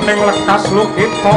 Ning lekas lukita.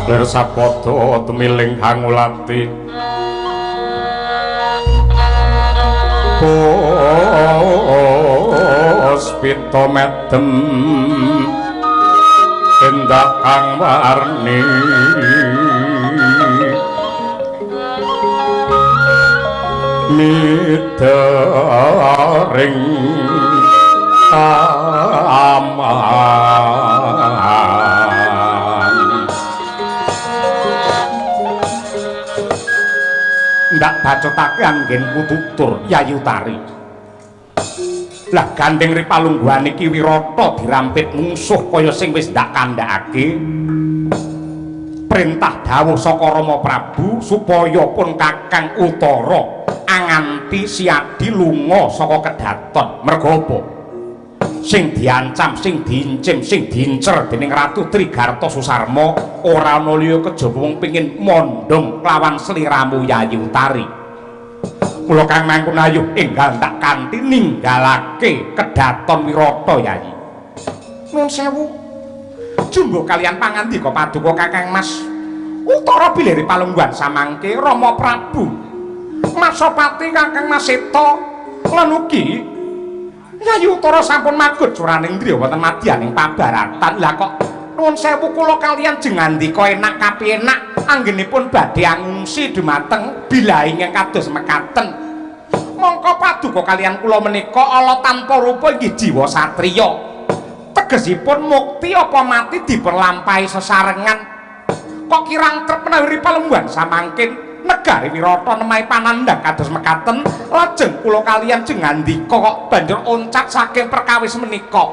Lir sapada tumiling hangulati puspita medem endak kang warni midaring aman. Ndak bacotake anggenku tutur Yayi Utari. Lah gandeng ri palungguhan iki Wirata dirampit mungsuh kaya sing wis ndak kandhakake. Perintah dawuh saka Rama Prabu supaya pun Kakang Utara anganti siadi lunga saka kedaton. Merga apa? Sing diancam, sing diincim, sing diincer dening Ratu Trigarta Susarma ora ana liya kejaba wong pengin mondhong kelawan sliramu Yayi Utari. Mula Kang Mangkunayuh enggal tak kanthi ninggalake kedaton Wirata Yayi. Nuwun sewu. Jumbuh kalian pangandika paduka Kakang Mas Utara bilih ri palungguhan samangke Rama Prabu Masapati Kakang Mas Seta lan ugi Yayi Utara sampun magut curaning driya wonten madyaning pabaratan. Lah kok nuwun sewu kula kalian jeng ngandika enak kapiyenak anggenipun badhe angungsi dumateng bilahi ingkang kados mekaten. Mongko paduka kalian kula menika ala tanpa rupa inggih jiwa satriya. Tegesipun mukti apa mati diperlampahi sesarengan. Kok kirang trep menawi palungguhan samangkin negari Wirata nemahi panandhang kados mekaten, lajeng kula kalian jeng ngandika kok banjur oncat saking perkawis menika.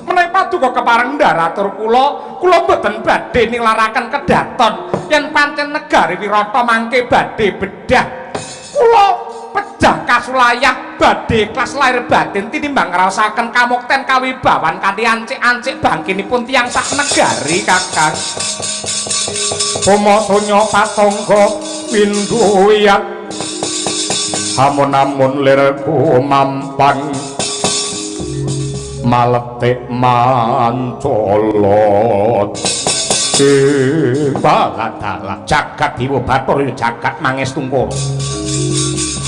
Menawi paduka kepareng ndharatur kula, kula boten badhe nilaraken kedaton yen pancen negari Wirata mangke badhe bedah. Kula pejah kasulayah badhe ikhlas lahir batin tinimbang ngraosaken kamukten kawibawan kanthi ancik-ancik bangkinipun tiyang sak negari Kakang. Pomo sonya patangga winduyat amun-amun lirku mampang maletik mancolot. Dalah jagat dewa bathara jagat mangestungkara.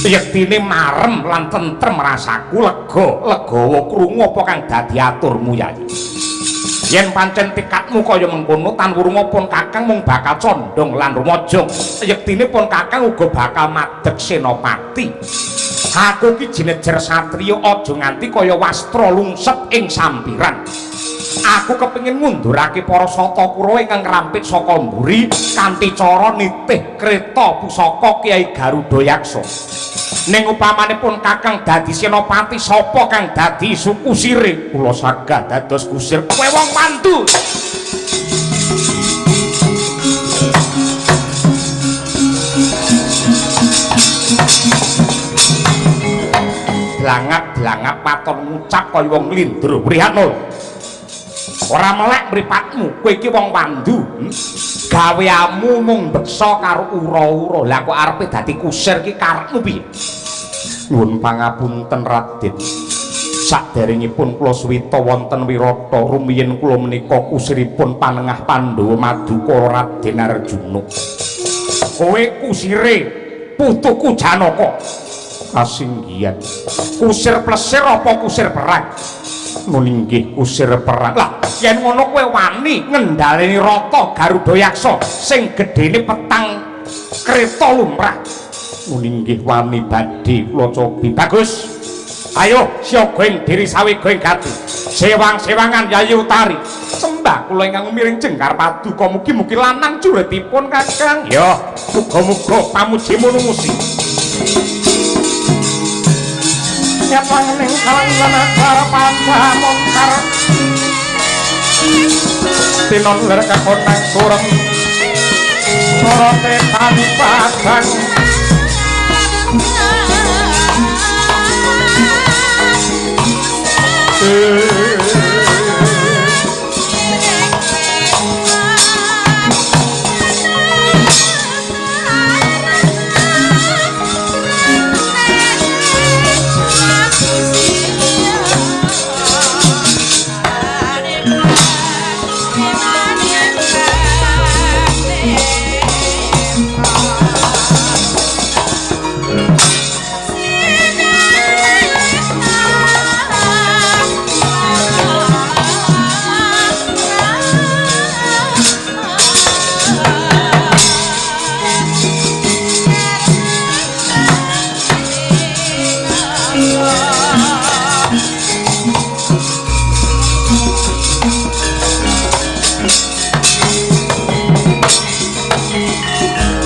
Yektine marem lan tentrem rasaku lega legawa krungu apa kang dadi aturmu Yayi. Yen pancen tekadmu kaya mengkono tan wurunga pun Kakang mung bakal condong lan rumaja. Yektine pun Kakang uga bakal madeg senopati. Aku ki jinejer satriya aja nganti kaya wastra lungsep ing sampiran. Aku kepengin ngundurake para sata Kurawa ingkang ngrampit saka mburi kanthi cara nitih kreta pusaka Kyai Garuda Yaksa. Ning upamane pun Kakang dadi senopati, sapa kang dadi kusire? Kula sagah dados kusir. Kowe wong mantu. Blangap-blangap waton ngucap kaya wong nglindur. Prihatno. Ora melek mripatmu, kowe iki wong wandu. Gaweamu mung beksa karo ura-ura. Lah kok arepe dadi kusir ki karepmu piye? Nyuwun pangapunten Raden. Saderengipun kula suwita wonten Wirata rumiyin kula menika kusiripun panengah Pandhawa Madukara Raden Arjuna. Kowe kusire Putuku Janaka. Kasinggihan. Kusir plesir apa kusir perang? Nun inggih kusir perang. Lah, yen ngono kowe wani ngendhaleni rata Garuda Yaksa sing gedene petang kreta lumrah. Nun inggih wani badhe kula cobi. Bagus. Ayo siaga ing diri sawega ing gati. Sewang-sewangan Yayi Utari. Sembah kula ingkang miring jengkar paduka mugi-mugi lanang juretipun Kakang. Ya, muga-muga pamujimu numusi. Nyatang ning kalang pancamontar. Tinon ler kakonang surem. Sorote tani padang.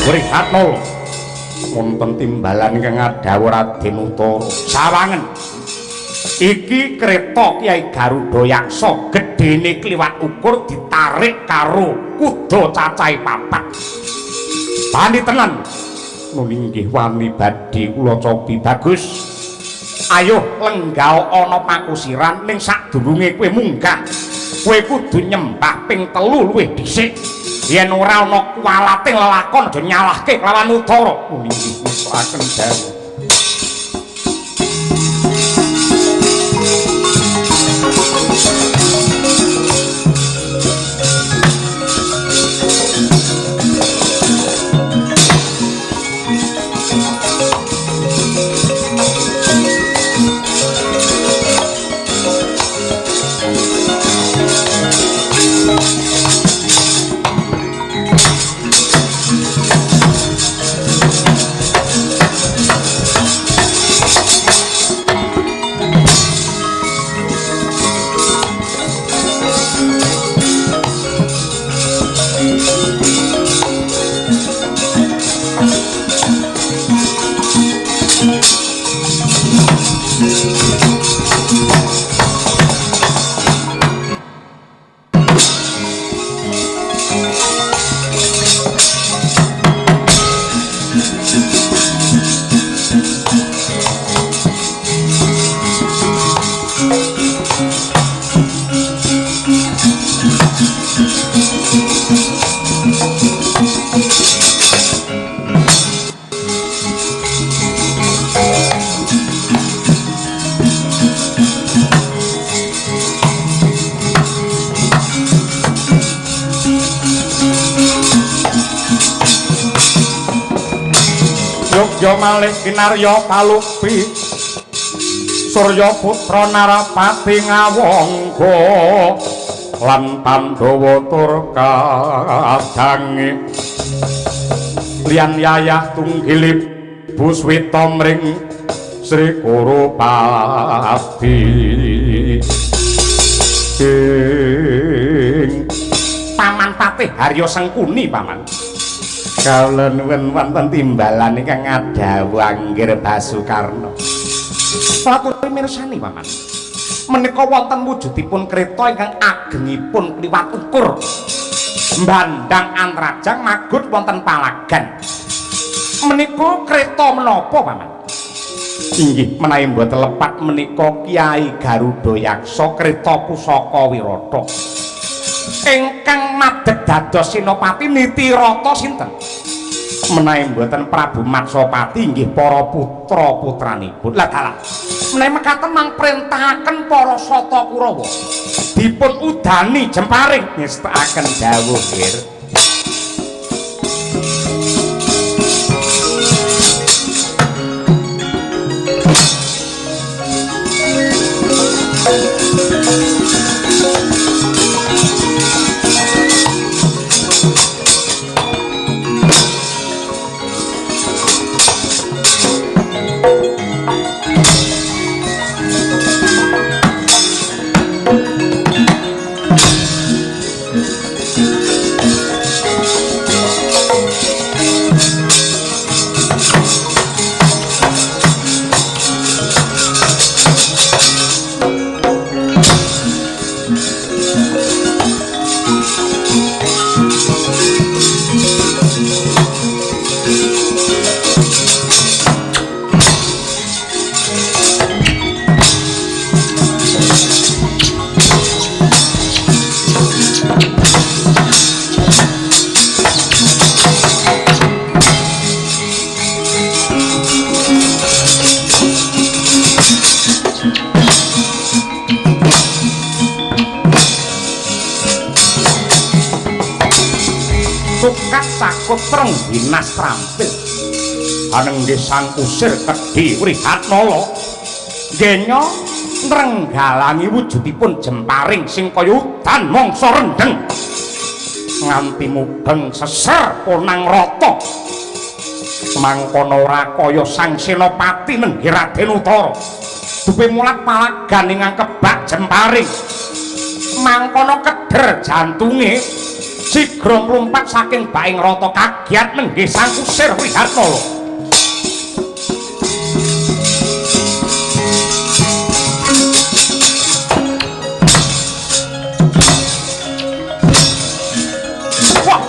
Wrihatnala wonten timbalan ingkang ngadhawuh Raden Utara. Sawangen. Iki kreta Kyai Garuda Yaksa gedene kliwat ukur ditarik karo kuda cacahe papat. Wani tenan. Nun inggih wani badhe kula cobi. Bagus. Ayo lenggah ana pakusiran ning sadurunge kowe munggah. Kowe kudu nyembah ping 3 luwih dhisik. Yen ora ana kuwalating lelakon aja nyalahke kelawan Utara. Inggih ngestokaken dawuh. Yogya malih kinarya palupi Surya putra Narapati ngawangga lan Pandhawa tur kadange liyan yayah tunggile Buswita mring Sri Kurupati ing Paman Patih Harya Sengkuni. Paman kawula nuwun wonten timbalan ingkang ngadhawuh Anggir Basukarna. Patur mirsani Paman, menika wonten wujudipun kreta ingkang agengipun kliwat ukur mbandang antrajang magut wonten palagan. Menika kreta menapa Paman? Inggih menawi mboten lepat menika Kyai Garuda Yaksa kreta pusaka wirata ingkang madeg dados senopati Nitirata sinten? Menawi mboten Prabu Matsapati inggih para putra-putranipun. Lah dalah menawi mekaten mangprintahaken para Sata Kurawa dipun udani jemparing ngestakaken dawuh nggih. Sukat cakut trengginas trampil anenggih sang kusir kedhi Wrihatnala genya nrenggalangi wujudipun jemparing sing kaya udan mangsa rendheng nganti mubeng seser ponang rata mangkono ora kaya sang senopati nenggih Raden Utara dupe mulat palagan ingkang kebak jemparing mangkono keder jantunge sigra mlumpat saking baing rata kagiat nenggih sang kusir Wrihatnala. Wah!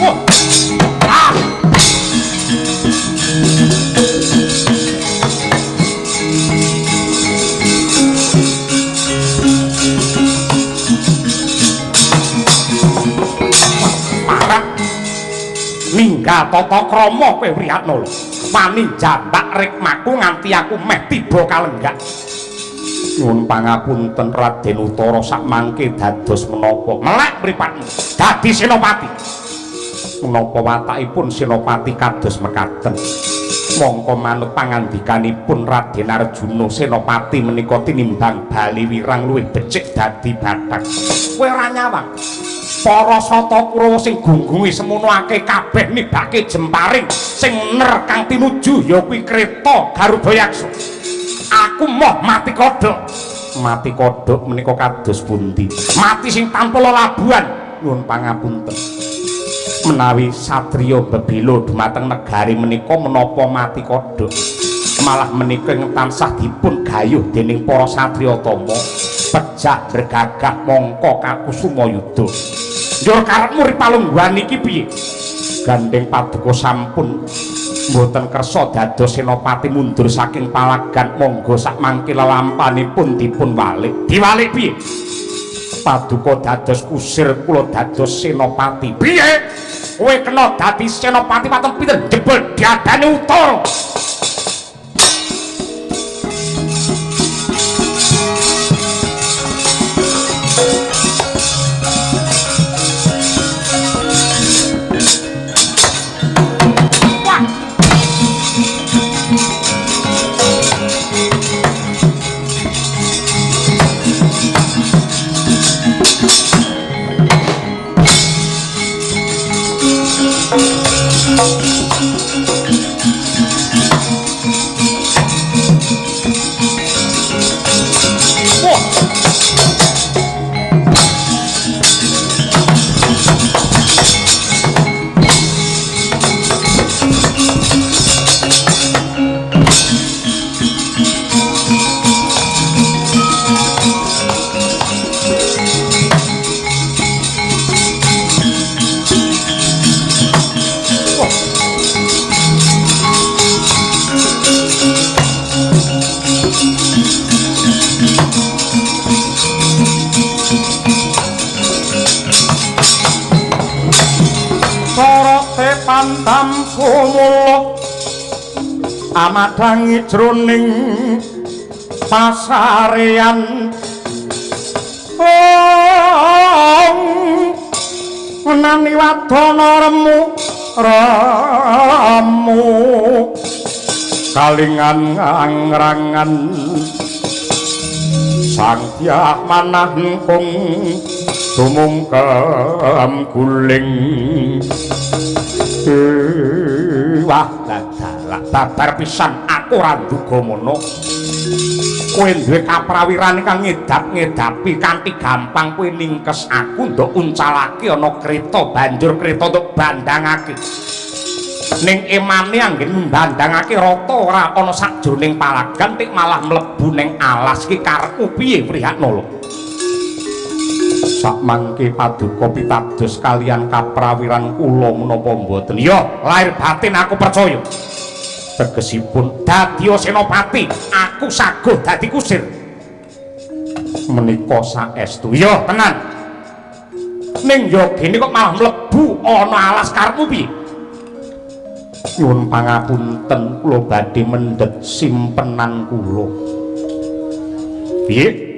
Wah! Ah! Parah ninggal tata krama kowe Wrihatnala wani jambak rikmaku nganti aku meh tiba kalenggak. Nyuwun pangapunten Raden Utara sakmangke dados menapa melek mripatmu dadi senopati. Menapa watakipun senopati kados mekaten? Mongko manut pangandikanipun Raden Arjuna senopati menika tinimbang bali wirang luwih becik dadi bathak. Kowe ora nyawang para sata Kurawa sing gunggunge semono akeh kabeh nibake jemparing sing ner kang tinuju ya kuwi kreta Garudayaksa. Aku moh mati kodhok. Mati kodhok menika kados pundi? Mati sing tanpa lelabuhan. Nyuwun pangapunten. Menawi satriya bebela dumateng negari menika menapa mati kodhok? Malah menika tansah dipun gayuh dening para satriya tama. Pejah bergagah mongko kakusuma yuda. Njur karepmu ripalungguhan iki piye? Gandeng paduka sampun mboten kersa dados senopati mundur saking palagan monggo sakmangke lelampanipun dipun walik. Diwalik piye? Paduka dados kusir kula dados senopati. Piye? Kowe kena dadi senopati patung pinten jebul diadane Utara. Wah! Pandam sumuluh amadhangi jroning pasarean. Ong nani wadana remu remu kalingan angrangan sang dyah manah kung tumungkem guling. Wah, dalah babar pisan aku ora nduga mono. Kowe duwe kaprawiran kang ngedap-ngedapi kanthi gampang kowe ningkes aku ndok uncalake ana kreta banjur kreta ndok bandangake. Ning emane anggen bandangake rata ora ana sakjroning palagan tik malah mlebu ning alas iki karepmu piye Priyatna? Sakmangke paduka pitados kalian kaprawiran kula menapa mboten? Ya, lahir batin aku percaya. Tegesipun dadi senopati, aku saguh dadi kusir. Menika saestu. Ya, tenan. Ning yogene kok malah mlebu ana alas karepmu piye? Nyuwun pangapunten, kula badhe mendhet simpenan kula. Piye?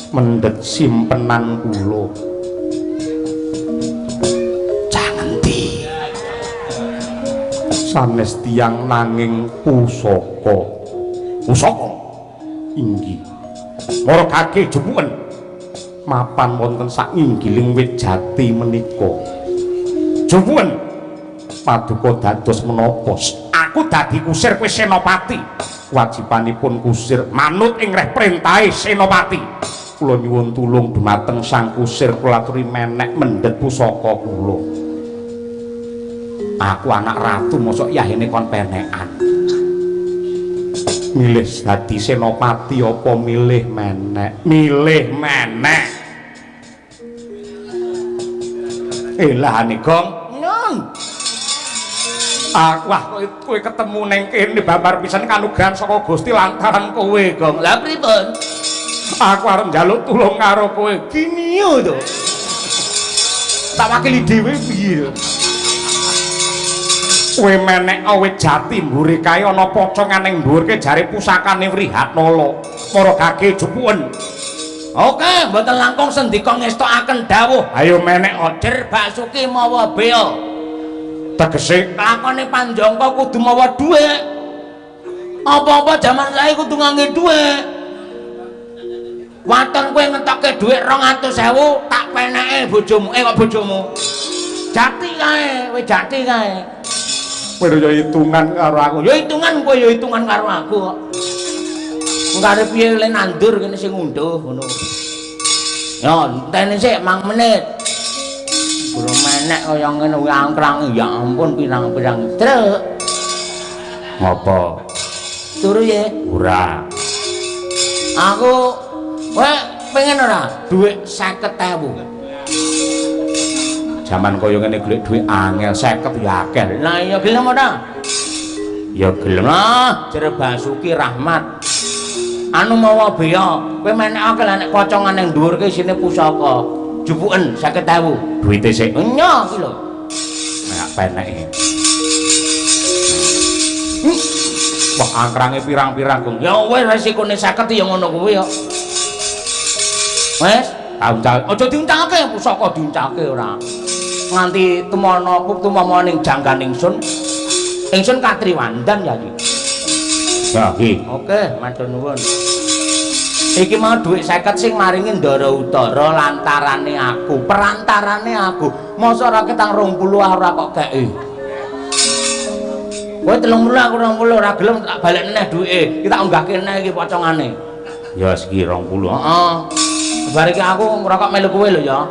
Mendhet simpenan kula. Cah ngendi? Sanes tiyang nanging pusaka. Pusaka? Inggih. Mara kake jupuken mapan wonten sak inggiling wit jati menika. Jupuken paduka dados menapa? Aku dadi kusir kowe senopati. Wajibanipun kusir manut ing reh perintahe senopati. Kula nyuwun tulung dumateng sang kusir kula aturi menek mendhet pusaka kula. Aku anak ratu mosok yahene kon penekan. Milih dadi senopati apa milih menek? Milih menek. Elahane Gong. Nyon. Aku wah kowe ketemu ning kene babar pisan kanugrahan saka Gusti lantaran kowe, Gong. Lah pripun? Aku arep njaluk tulung karo kowe. Gini to. Tak wakili dhewe piye? Kowe menek wit jati mburi kae ana pocongan ning dhuwur ke jare pusakane Wrihatnala. Para gage jupuken. Oke, mboten langkung sendika ngestokaken dawuh. Ayo menek Jer Basuki mawa bea. Tegese lakone panjangka kudu mawa dhuwit. Apa-apa jaman saiki kudu ngangge dhuwit. Waton kowe ngetokke dhuwit 200.000 tak peneke bojomu. Kok bojomu? Jati kae, kowe jati kae. Kowe ya hitungan karo aku. Ya hitungan kowe ya hitungan karo aku kok. Engkare piye le nandur kene sing ngunduh ngono. Ya enteni sik 5 menit. Durung menek kaya ngene kuwi angkrang ya ampun pirang-pirang. Truk. Ngopo? Turu ye? Ora. Aku kowe pengen ora dhuwit 50.000? Jaman kaya ngene golek dhuwit angel, 50 ya akeh. Lah iya gelem ora? Ya gelem. Lah, jere Basuki Rahmat. Anu mawa bea, kowe menekake lah nek pocongan ning dhuwur ki isine pusaka. Jupuken 50.000. Duwite sik. Nya iki lho. Nek peneke. Wah, angkrange pirang-pirang, Gong. Ya wis resikone 50 ya ngono kuwi kok. Wis, uncal. Aja diuncalke pusaka diuncalke ora. Nganti tumono tumomo ning janggan ingsun. Ingsun katriwandan ya iki. Ya, nggih. Oke, matur nuwun. Iki mau dhuwit 50 sing maringi Ndara Utara lantarane aku, perantarane aku. Mosok ora ketang 20 ora kok kei. Kowe 30 aku 20 ora gelem tak balekne neh dhuwite. Iki tak unggahke neh iki pocongane. Ya siki 20. Heeh. Bar iki aku ngrokok melu kowe lho ya.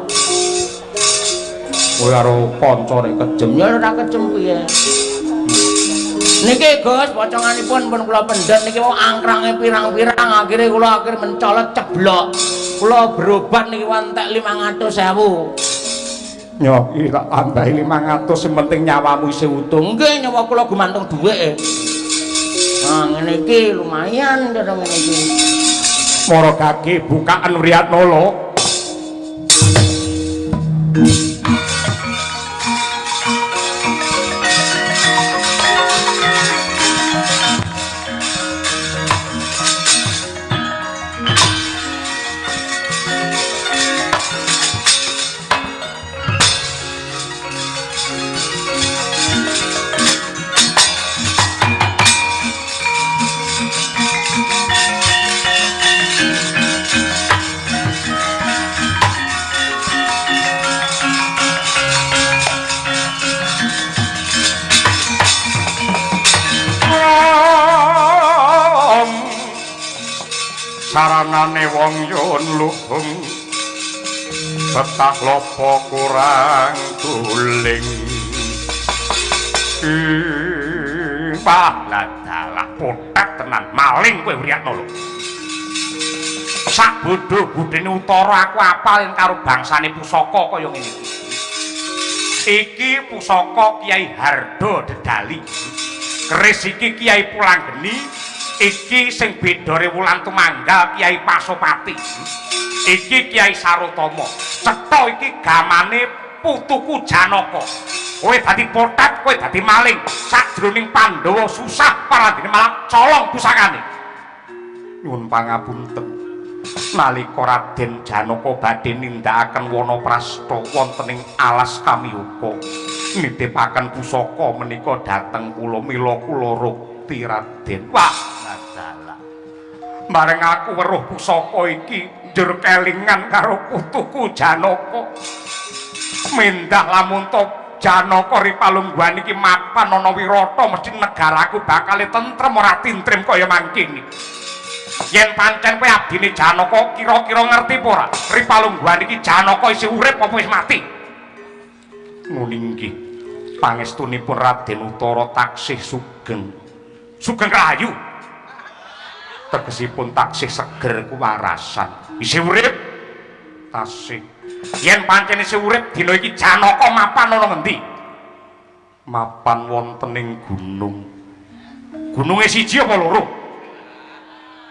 Kowe karo kanca rek kejem. Ya ora kejem piye. Niki Gus, poconganipun pun kula pendhet niki wong angkrange pirang-pirang akhire kula akhir mencolot ceblok. Kula berobat niki entek 500.000. Nyo, iki tak tambahi 500 sing penting nyawamu isih utuh. Nggih, nyawa kula gumantung dhuwit. Nah, ngene iki lumayan cara ngene iki. Mara kaki bukaan Wriatnala. Saranane wong yun luhung betah lopo kurang guling. Wah, dalah potet tenan maling kowe Wriyatna lho. Sak bodho budene Utara aku apal yen karo bangsane pusaka kaya ngene iki. Iki pusaka Kyai Hardo Dedali. Keris iki Kyai Pulanggeni, iki sing bedore Wulan Tumanggal Kyai Pasopati. Iki Kyai Sarotama. Cetha iki gamane putuku Janaka. Kowe dadi potet, kowe dadi maling. Sajroning Pandhawa susah parandene malah colong pusakane. Nyuwun pangapunten. Nalika Raden Janaka badhe nindakaken wanaprasta wonten ing alas Kamiyuka, nitipaken pusaka menika dhateng kula, mila kula rukti Raden. Wah, dalah. Bareng aku weruh pusaka iki njur kelingan karo putuku Janaka. Mendah lamun to Janaka ripalungguhan iki mapan ana wirata mesti negaraku bakal tentrem ora tintrim kaya mangkene. Yen pancen kowe abdine Janaka kira-kira ngerti apa ora? Ripalungguhan iki Janaka isih urip apa wis mati? Ngene nggih. Pangestunipun Raden Utara taksih sugeng. Sugeng rahayu. Tegesipun taksih seger kuwarasan. Isih urip? Tasih. Yen pancen isih urip dina iki Janaka mapan ana ngendi? Mapan wonten ing gunung. Gununge siji apa loro?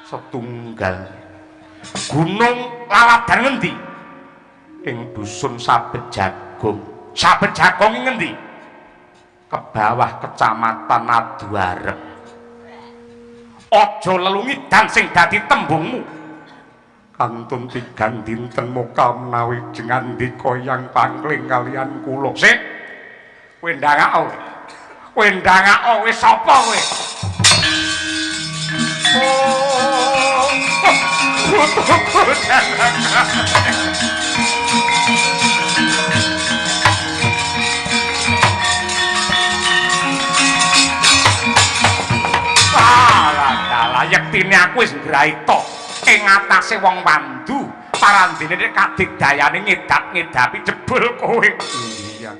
Setunggal. Gunung Laladan ngendi? Ing dusun Sabet Jagung. Sabet Jagung ing ngendi? Ke bawah kecamatan Aduarep. Aja lelungi dan sing dadi tembungmu. Kantun tigang dinten muka menawi jengandika yang pangling kalian kula. Sik. Kowe ndangak kowe. Kowe ndangak kowe sapa kowe? Oh, putuku Janaka. Alah, dalah yektine aku wis ngraita ing atase wong wandu parandene nek kadigdayane ngedap-ngedapi jebul kowe. Iya.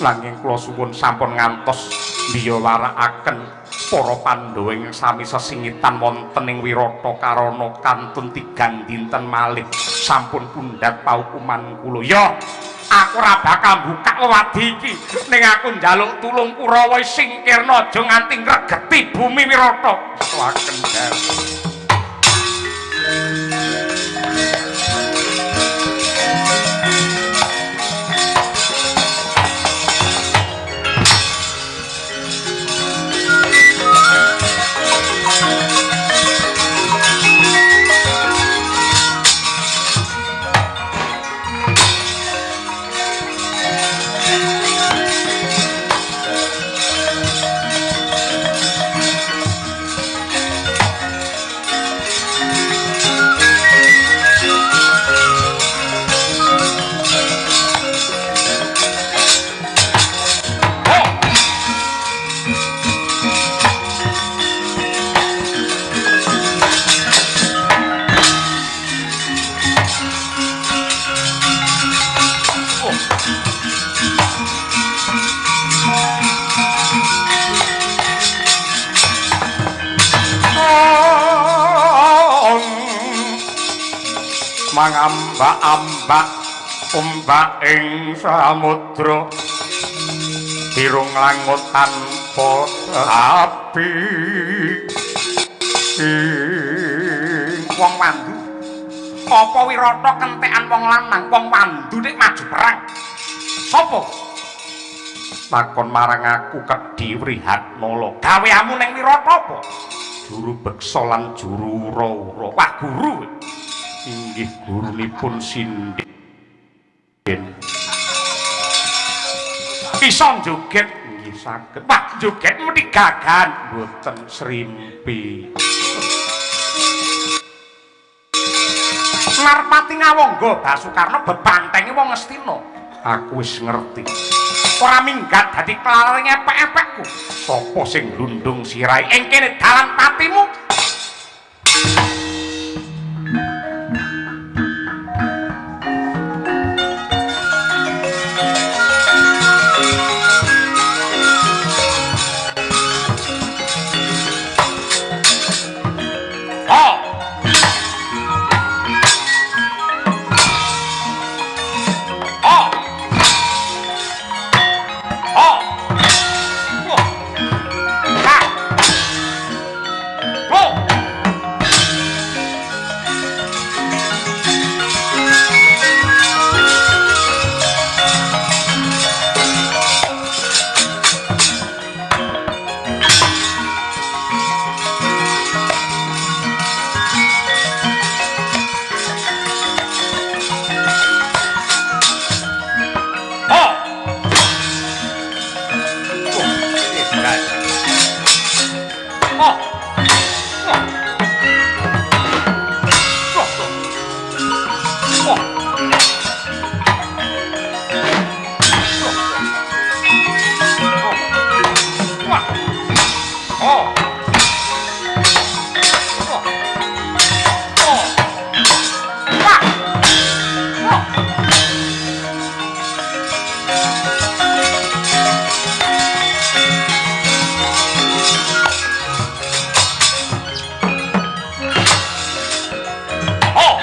Nanging kula suwun sampun ngantos biyawarakaken para Pandhawa ing sami sesingitan wonten ing Wirata Karana kantun tigang dinten malih sampun pundhat paukuman kula. Ya, aku ora bakal mbukak wewadi iki ning aku njaluk tulung Kurawa singkirna aja nganti ngregeti bumi Wirata. Swaken dawuh. Mangambak-ambak ombak ing samudra dirung langut tanpa api. Wong wandu apa wirata kentekan wong lanang, wong wandu nek maju perang sapa takon marang aku Kedhi Wrihatnala. Gaweamu ning wirata apa? Juru beksa lan juru ura-ura. Wah, guru. Inggih gurunipun sinden. Iso njoget? Nggih saged. Wah, joget mesti gagahan. Mboten srimpi. Narpati Ngawangga Basukarna bebantenge wong Ngastina. Aku wis ngerti. Ora minggat dadi kelaring epek-epekku. Sapa sing glundung sirahe ing kene dalan patimu? Oh. Oh. Oh. Oh. Wah. Oh. Oh. Oh. Wah. Oh. Oh.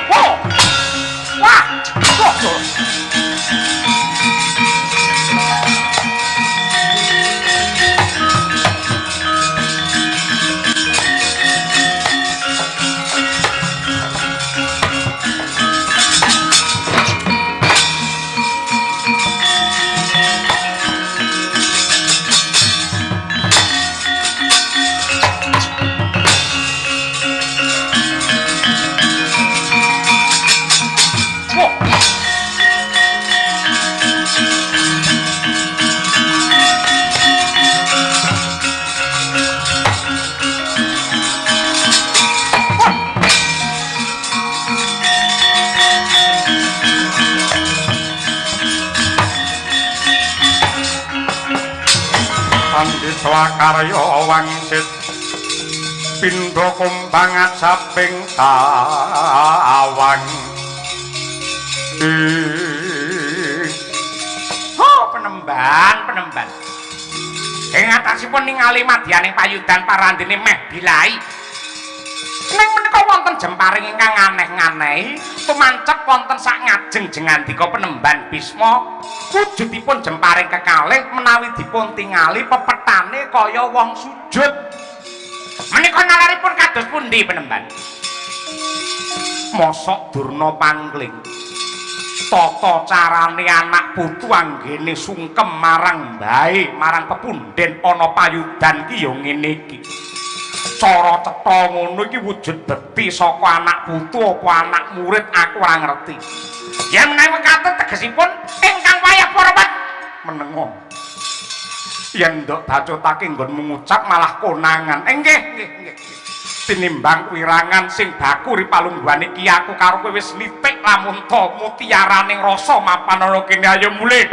Oh. Wah. Oh. Oh. Pandita karya wangsit pindha kumbang ajaping tawang. Oh, penemban, penemban. Ing atasipun ningali madyaning payudan parandene meh bilai. Ning menika wonten jemparing ingkang aneh-anehi tumancep wonten sak ngajeng jengandika penemban Bisma. Wujudipun jemparing kekalih menawi dipun tingali pepetane kaya wong sujud. Menika nalaripun kados pundi penemban? Mosok Durna pangling. Tata carane anak putu anggene sungkem marang mbahe, marang pepunden ana payudan ki ya ngene iki. Cara cetha ngono iki wujud bekti saka anak putu apa anak murid aku ora ngerti. Yen menawi mekaten tegesipun ingkang wayah para menengo. Yen ndok bacotake nggonmu ngucap malah konangan. Nggih, nggih, nggih. Tinimbang wirangan sing baku ri palungguhane iki aku karo kowe wis nitik lamun ta mutiaraning rasa mapan ana kene ayo mulih.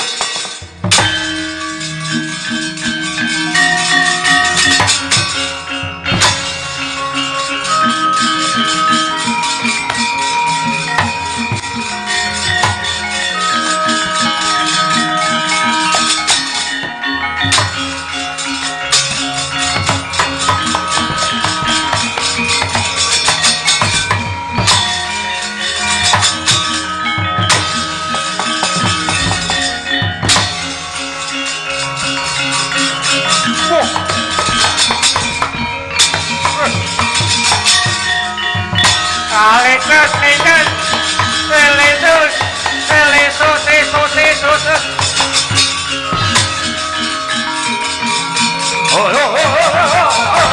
Lesus, lesus, lesus, lesus, lesus, lesus. Oh, oh, oh, oh, oh, oh, oh.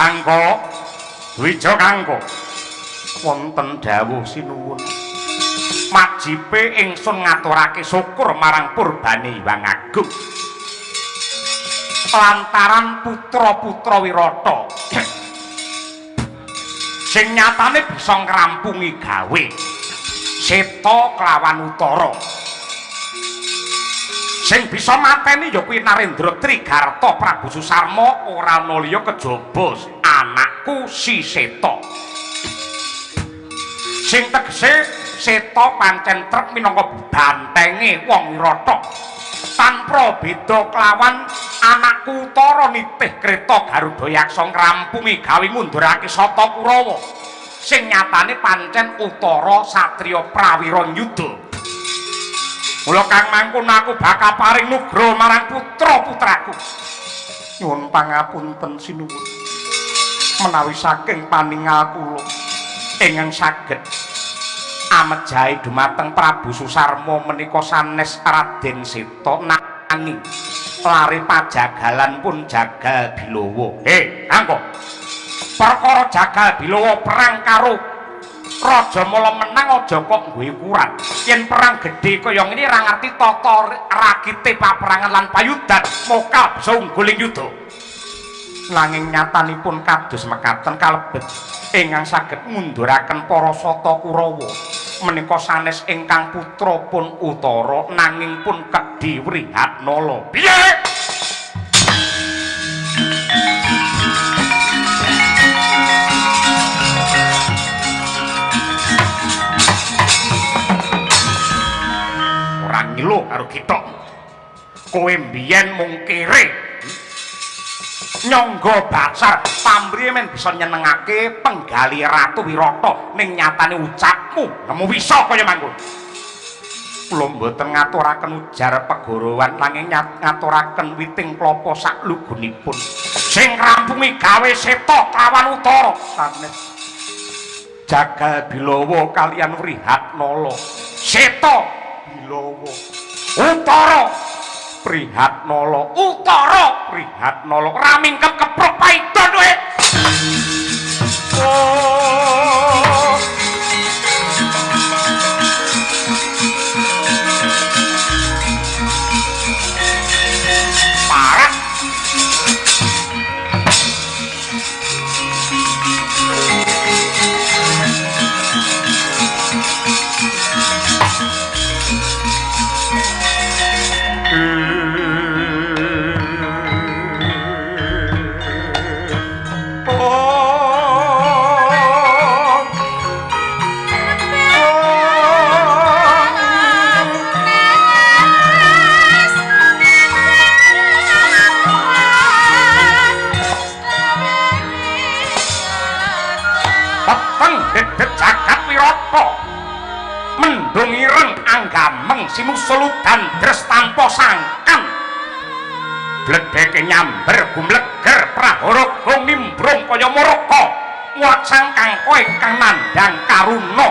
Kangko, Dwija Kangko. Wonten dawuh sinuwun. Majipe ingsun ngaturake syukur marang purbane Hyang Agung. Lantaran putra-putra Wirata sing nyatane bisa ngrampungi gawe Seta kelawan Utara. Sing bisa mateni ya kuwi Narendra Trigarta Prabu Susarma, ora ana liya kejaba anakku si Seta. Sing tegese Seta pancen trep minangka bantenge wong Wirata. Tanpa beda kelawan anakku Utara nitih kreta Garuda Yaksa ngrampungi gawe ngundurake Sata Kurawa. Sing nyatane pancen Utara satriya prawira yuda. Mula kang mangkono aku bakal paring nugroho marang putra-putraku. Nyuwun pangapunten sinuwun. Menawi saking paningal kula ingkang saged amejahi dumateng Prabu Susarma menika sanes Raden Seta nanging lare pajagalan pun Jagal Bilawa. He, Kangko. Perkara Jagal Bilawa perang karo Raja Mala menang aja kok nggo ukuran. Yen perang gedhe kaya ngene ora ngerti tata rakite paperangan lan payudan, mokal bisa unggul ing yuda. Nanging nyatanipun kados mekaten kalebet ingkang saged ngunduraken para Sata Kurawa menika sanes ingkang putra pun Utara nanging pun Kedhi Wrihatnala. Piye? Ora ngilu karo githok. Kowe mbiyen mung kere nyangga basar pamrihe men bisa nyenengake penggali Ratu Wirata, ning nyatane ucapmu nemu wisa kaya mangkono. Kula mboten ngaturaken ujar pegorowan nanging ngaturaken witing klapa saklugunipun sing ngrampungi gawe Seta kawan Utara sanes Jagal Bilawa kalian Wrihatnala. Seta Bilawa, Utara Prihatnala, Utara Prihatnala, ora mingkep keprok paidon kowe. Oh. Parah. Mendung ireng anggameng sinusul udan dres tanpa sangkan, bledheke nyamber gumleger prahara gong nimbrung kaya muraka mulat sangkangka ingkang nandhang karuna.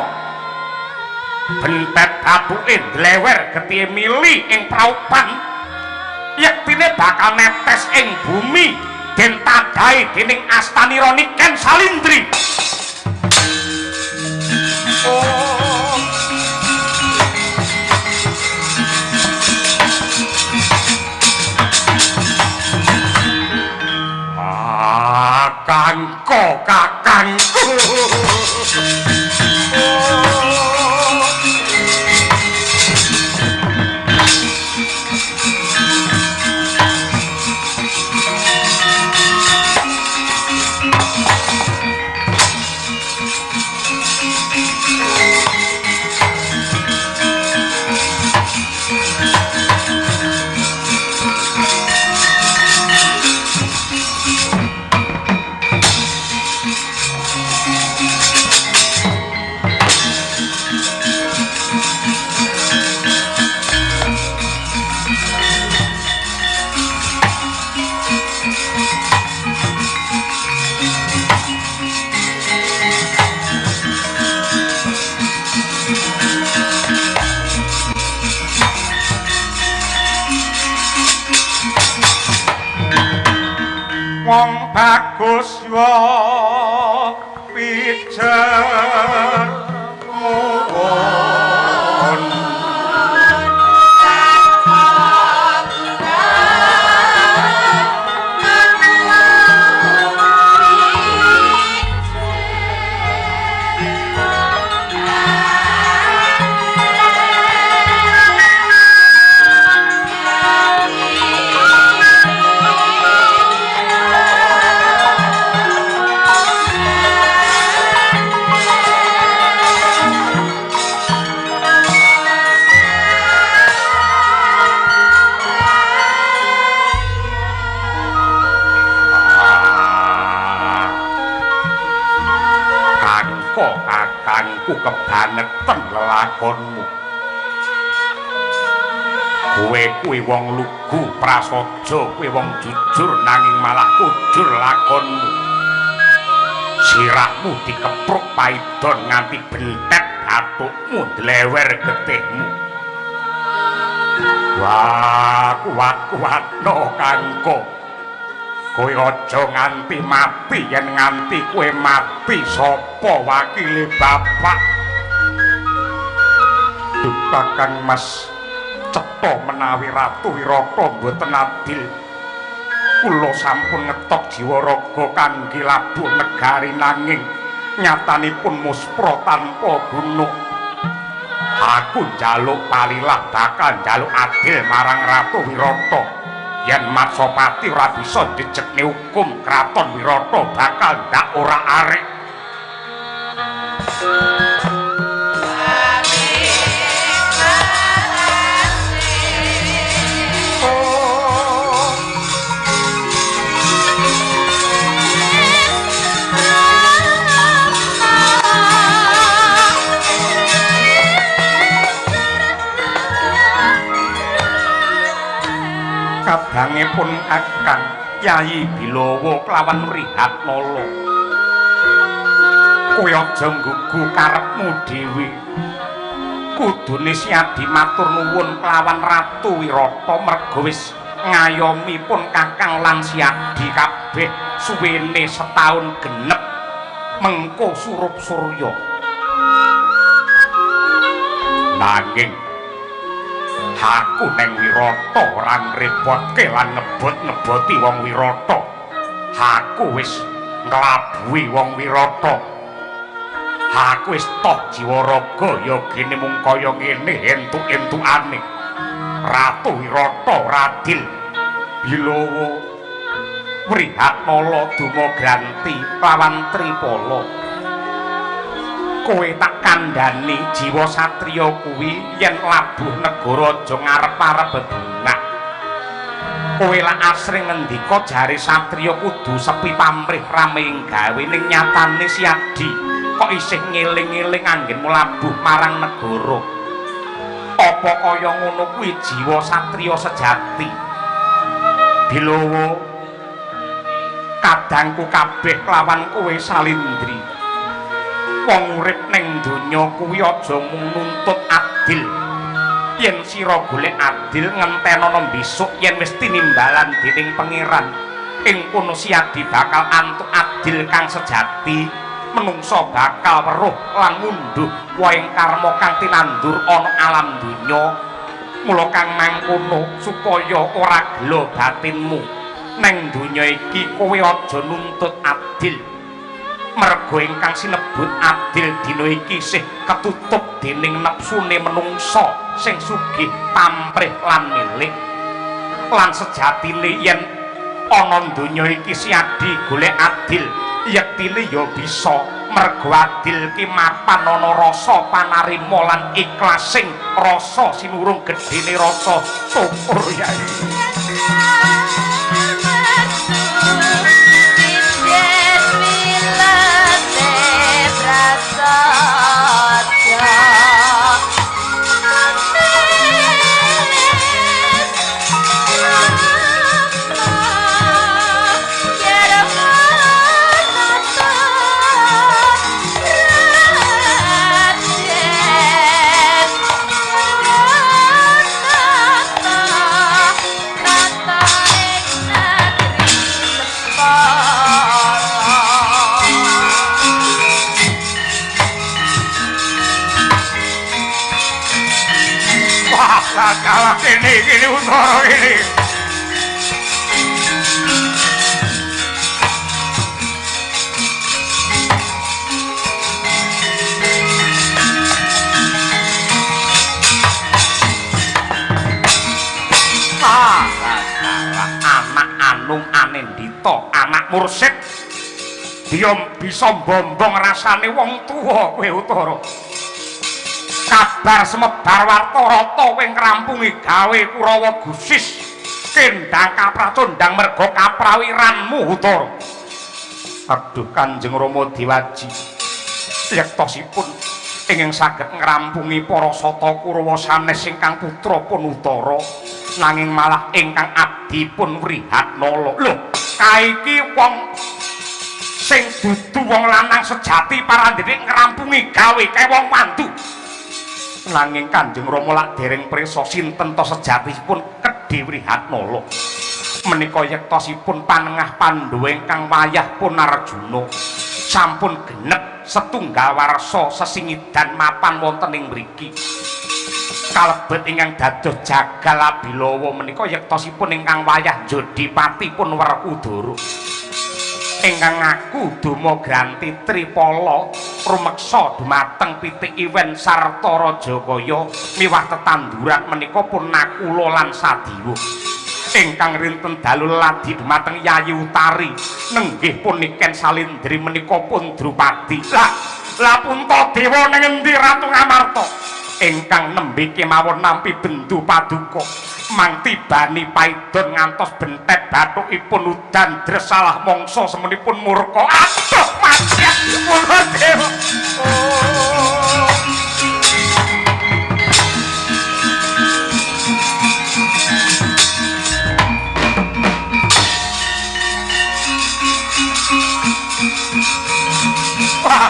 Bentet bathuke ndlewer getihe mili ing praupan, yektine bakal netes ing bumi den tadahi dening astanira Niken Salindri. Oh. Kakangko, kakangku. Wong bagus yo pijak. Ijer muwun. Kakangku kebangetan lelakonmu. Kowe kuwi wong lugu prasaja, kowe wong jujur nanging malah kujur lakonmu. Sirahmu dikepruk paidon nganti bentet bathukmu ndlewer getihmu. Wah, kuat-kuatno Kangko. Kowe aja nganti mati, yen nganti kowe mati sapa wakile bapak? Duh Kakang Mas, cetha menawi Ratu Wirata mboten adil. Kula sampun ngetok jiwa raga kangge labuh negari nanging nyatanipun muspra tanpa guna. Aku njaluk palilah bakal njaluk adil marang Ratu Wirata. Yen Matsopati ora bisa njejekne hukum Kraton Wirata bakal ndak ora arik. Kadangipun Kakang Yayi Bilawa kelawan Wrihatnala. Kowe aja nggugu karepmu dhewe. Kudune Siadi matur nuwun kelawan Ratu Wirata merga wis ngayomi pun Kakang lan Siadi kabeh suwene setahun genep mengko surup surya. Nanging aku neng Wirata ora ngrepotke lan ngebot-ngeboti wong Wirata. Aku wis nglabuhi wong Wirata. Aku wis toh jiwa raga ya gene mung kaya ngene entuk-entukane. Ratu Wirata Radil Bilawa Wrihatnala Dumagranti lawan Tripala. Kowe tak kandhani jiwa satriya kuwi yen labuh negara aja ngarep-arep bebungah. Kowe lak asring ngendika jare satriya kudu sepi pamrih rame ing gawe, ning nyatane Siadi kok isih ngeling-eling anggenmu labuh marang negara. Apa kaya ngono kuwi jiwa satriya sejati? Bilawa, kadangku kabeh lawan kowe Salindri. Wong urip ning donya kuwi aja mung nuntut adil. Yen sira golek adil ngentenono besok yen wis tinimbalan dening pangeran. Ing kono Siadi bakal antuk adil kang sejati. Menungsa bakal weruh lan ngunduh wohing karma kang tinandur ana alam donya. Mula kang mangkono supaya ora gelo batinmu. Neng donya iki kowe aja nuntut adil. Merga ingkang sinebut adil dina iki isih ketutup dening nepsune menungsa sing sugih pamrih lan milik. Lan sejatine yen ana donya iki Siadi golek adil, yektine ya bisa. Merga adil ki mapan ana rasa panarima lan ikhlasing rasa sinurung gedene rasa syukur yai. Tata. Wah, kalah kene kene Utara kene. Anak Anung Anindita, anak mursid. Dia bisa mbombong rasane wong tuwa kowe Utara. Kabar semebar warta rata kowe ngrampungi gawe Kurawa Gusis. Kendang kapracondang merga kaprawiranmu Utara. Aduh Kanjeng Rama Dewaji. Yektosipun ingkang saged ngrampungi para sata Kurawa sanes ingkang putra pun Utara, nanging malah ingkang abdi pun Wrihatnala. Lho, kae iki wong sing dudu wong lanang sejati parandene ngrampungi gawe kae wong mandu. Nanging Kanjeng Rama lak dereng prisa sinten to sejatipun Kedhi Wrihatnala. Menika yektosipun panengah Pandhawa ingkang wayah pun Arjuna sampun genep setunggal warsa sesingidan mapan wonten ing mriki. Kalebet ingkang dados jagal abilawa menika yektosipun ingkang wayah Jodipati pun Werkudara. Ingkang ngaku duma granti tripala rumeksa dumateng pitik iwen sarta rajakaya miwah tetanduran menika pun Nakula lan Sadewa. Ingkang rinten dalu ladi dumateng Yayi Utari nenggih pun Niken Salindri menika pun Drupadi. Lah, lah Puntadewa ning endi Ratu Ngamarta? Ingkang nembe kemawon nampi bendu paduka mang tibani paidon ngantos bentet bathukipun udan dres salah mangsa semenipun murka. Aduh mati Puntadewa. Oh.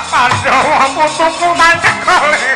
Pandhawa putuku mancekole.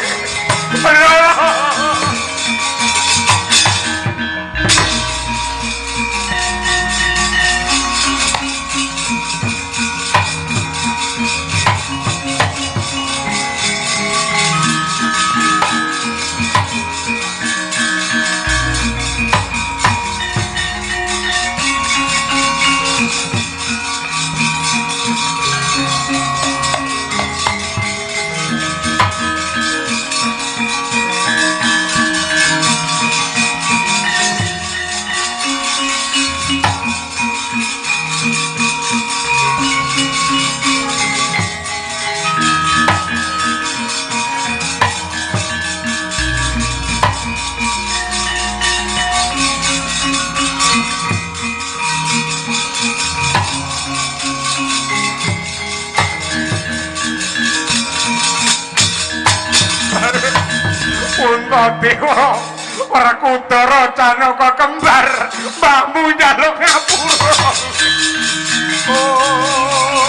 Puntadewa Werkudara Janaka kembar mbahmu njaluk ngapura. Oh.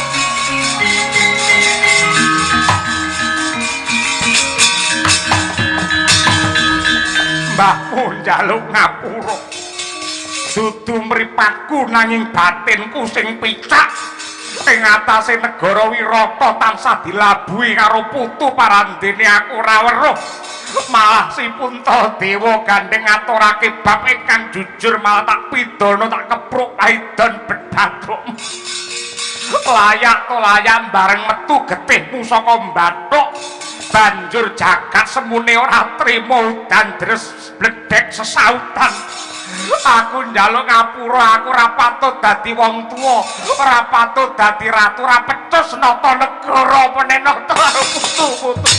Mbahmu njaluk ngapura. Dudu mripatku nanging batinku sing picak. Ing atase negara Wirata tansah dilabuhi karo putu parandene aku ora weruh. Malah si Puntadewa gandeng ngaturake bab ingkang jujur malah tak pidana tak kepruk paidon bedhathuk. Layak to layak bareng metu getihmu saka mbathuk banjur jagat semune ora trima udan dres bledhek sesautan. Aku njaluk ngapura, aku ora patut dadi wong tuwa, ora patut dadi ratu, ora pecus nata negara meneh nata putu-putu.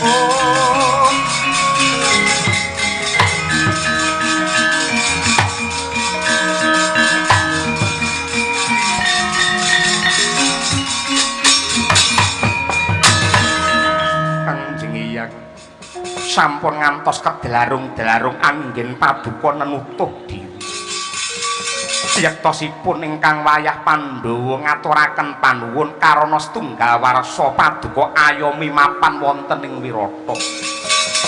Oh. Kanjeng Hyang sampun ngantos kedelarung-delarung anggen paduka nenutuh diri. Yektosipun ingkang wayah Pandhawa ngaturaken panuwun karana setunggal warsa paduka ayomi mapan wonten ing Wirata.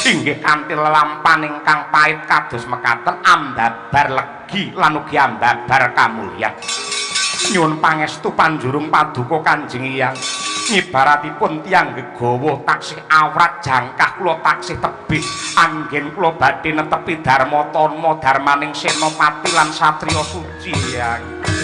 Inggih kanthi lelampan ingkang pait kados mekaten ambabar legi lan ugi ambabar kamulyan. Nyuwun pangestu panjurung paduka Kanjeng Hyang. Ngibaratipun tiyang gegawa taksih awrat jangkah kula taksih tebih anggen kula badhe netepi dharma tama dharmaning senopati lan satriya suci, Hyang.